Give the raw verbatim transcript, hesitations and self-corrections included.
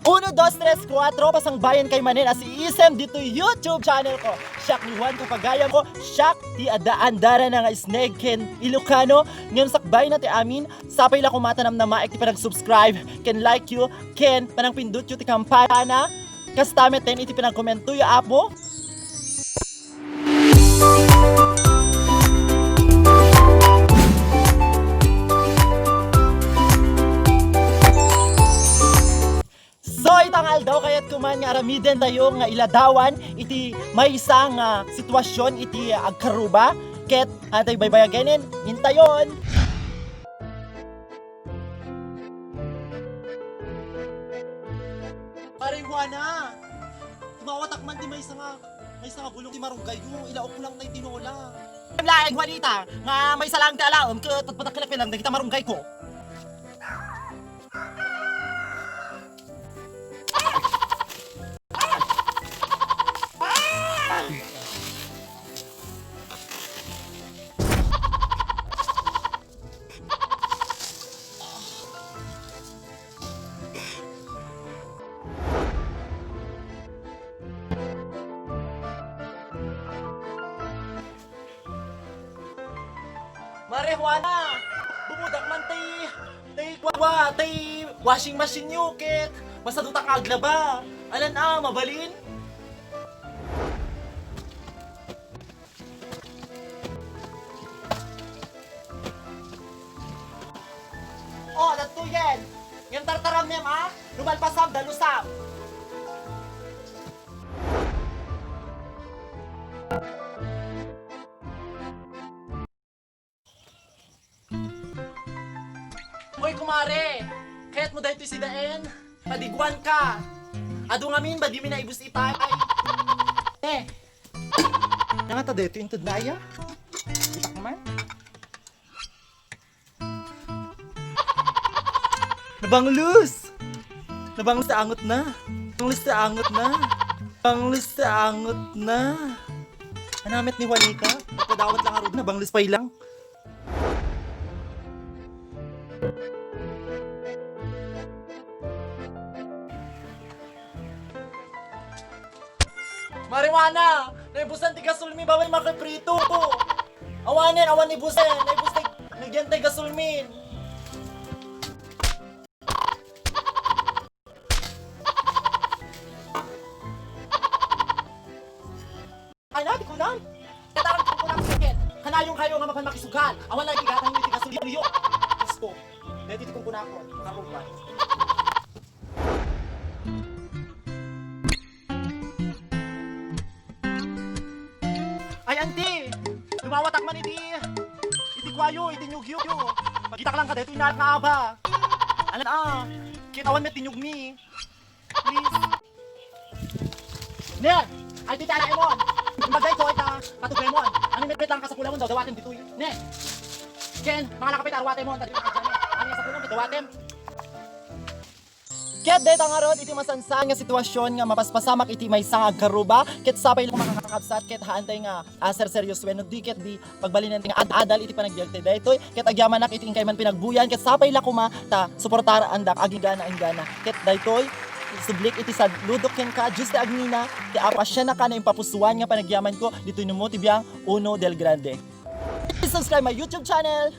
Uno, dos, tres, kuatro, pasangbayan kay manen a si Isem ditoy YouTube channel ko. Siak ni Juan Kapagayam ko, siak ti adda andara na nga Isneg ken Ilocano. Ngem sakbay na ti amin, sapay la koma ta namnamaek ti panag-subscribe, ken like yo, ken panangpindutyo ti kampana. Kasta met ten iti panagkomento yo, Apo. So, ita nga aldaw, kayat ko man nga aramiden tayo nga iladawan iti maysa nga sitwasyon iti agkaruba, ket atay baybayagenen, intayon. Pare Juana, tumawatak man ti maysa nga, maysa nga bulong ti marunggay ko, ilaok ko lang tay tinola. Laeng, Juanita, nga maysa lang ti alaem, ket patpatakelak lang dagita marunggay ko. Mare Juana, bumudak man tay, tay kuwa, tay washing machine yo, ket masadutak nga aglaba. Alan a, mabalin? O, dattoyen. Ngem tartaramnem a, no malpasam, dalusam. Oy, kumare! Kayatmo daytoy sidaen? Padiguanka! Adu ngamin, badimi naibus itay. Eh! Nangata daytoy inted na aya? Itak man? Nabanglos! Nabanglos ta angot na. Nabanglos ta angot na. Nabanglos ta angot na. Ania met ni Juanita? Nagpadawat lang arud, nabanglos pay lang. Mare Juana, naibusan ti gasolmi, babay, makiprito. Awanen, awan ibusen, naibus ti, nagyan ti gasolmin. Ay, na, di ko lang. Kataran ko lang, sakit. Kanayon kayo nga mapan makisugal. Awan lagi gatang yung tigas yung iyo. Diyos ko. Dito, di kong kunakon. Karuban. Ay, anti! Lumawatak man iti, iti kuayo, iti nyugyo. Pagitak lang ka dito, inaat nga aba. Alan, ah, kitawan met ti nyugmi. Please. Ne! Ay, tita, anak mo! Imbagay ko, ay, ta, patuloy mo. Ano yung lang kasapulan mo, daw dawatem ditoy. Ne! Ken, mga nakapit, arwate mo, ang dali ka dyan. Ano yung sapulan mo, dawatem? Ket dayta ngarud iti masansan nga sitwasyon nga mapaspasamak iti maysa nga agkaruba, ket sapay la makakabsat ket haantay nga, ah, serseryosoen no di ket di pagbalinen nga ad-adal iti panagbiagtay daytoy, ket agyamanak iti inkay man pinagbuyan, ket sapay la koma ta suportarandak aginggana-inggana. Ket daytoy, sublik iti saludok kenka, Dios ti agnina, ti Apo a siak a naimpapusuan nga panagyamanko, ditoy Nemo ti Biang, Uno del Grande. Please subscribe my YouTube channel.